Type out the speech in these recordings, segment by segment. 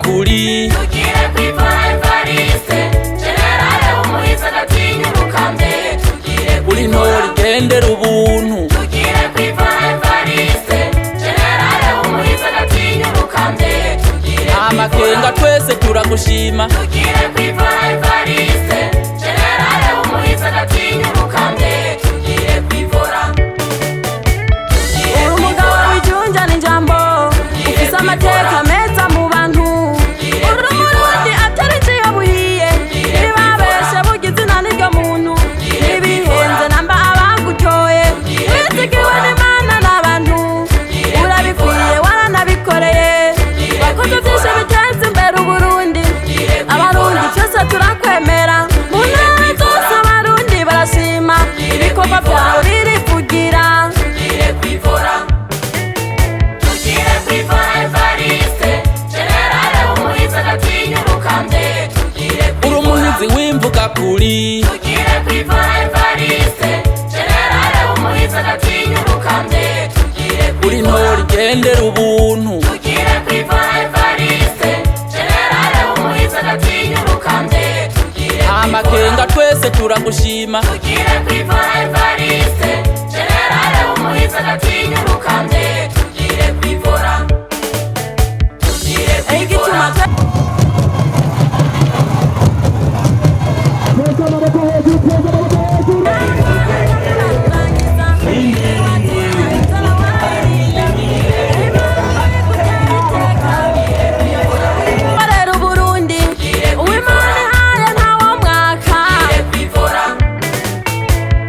kuri. Tugire kwivura Evariste, generale w'umuhizi adatinya urukambye. Tugire Uri ntore igendera ubuntu. Tugire kwivura Evariste, generale w'umuhizi adatinya urukambye. Tugire Amakenga twese turagushima. Tugire kwivura Evariste, generale w'umuhizi adatinya urukambye. Tugire kwivura. Uri umugabo w'ijunja n'ijambo, ufise amateka meza mu bantu. Uri Umurundi atari iciyo buhiye, ntibabeshe burya izina niryo muntu. Ntibihenze namba abagutoye, wizigiwe n'Imana n'abantu. Urabikwiye, waranabikoreye, wakoze byinshi biteza imbere Uburundi. Abarundi twese turakwemera, mu ntara zose abarundi barashima, ibikorwa byawe birivugira. Tugire kwivura. Tugire kwivura Evariste, generale w'umuhizi adatinya urukambye. Tugire Uri umuhizi w'imvuga kuri. Tugire kwivura Evariste, generale w'umuhizi adatinya urukambye. Tugire Uri ntore igendera ubuntu. Tugire kwivura Evariste, generale w'umuhizi adatinya urukambye. Tugire Amakenga twese turagushima. Tugire kwivura Evariste, generale w'umuhizi adatinya urukambye. Tugire kwivura. Tugire Igituma kwivura. Korera Uburundi, uw'Imana ihaye ntawo mwaka. Kwivura.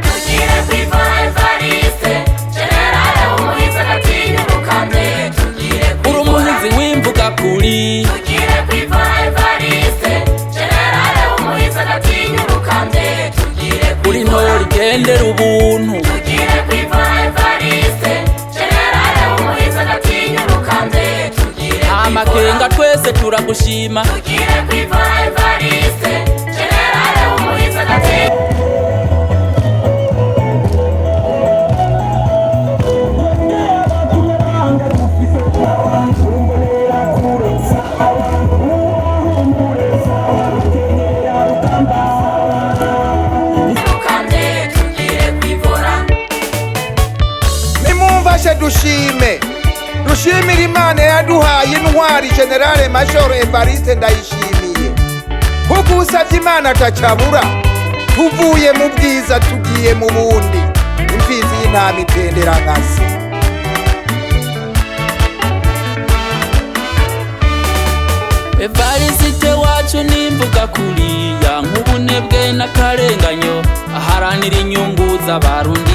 Tugire kwivura Evariste, generale w'umuhizi adatinya urukambye. Tugire Uri umuhizi w'imvuga kuri. Tugire kwivura Evariste, generale w'umuhizi adatinya urukambye. Tugire Uri ntore igendera ubuntu. Tugire kwivura Evariste, generale w'umuhizi adatinya urukambye. Tugire Amakenga twese turagushima. Tugire kwivura Evariste, generale w'umuhizi adatinya. Urukambye. Tugire kwivura. Nimumfashe dushime, dushimire Imana yaduhaye intwari Generale Majoro Evariste Ndayishimiye, kuko usabye Imana atacabura. Tuvuye mu bwiza tugiye mu bundi, imfizi y'intama itendera nkasi. Evariste wacu nimvuga kuriya nk'ubunebwe n'akarenganyo, aharanira inyungu z'Abarundi.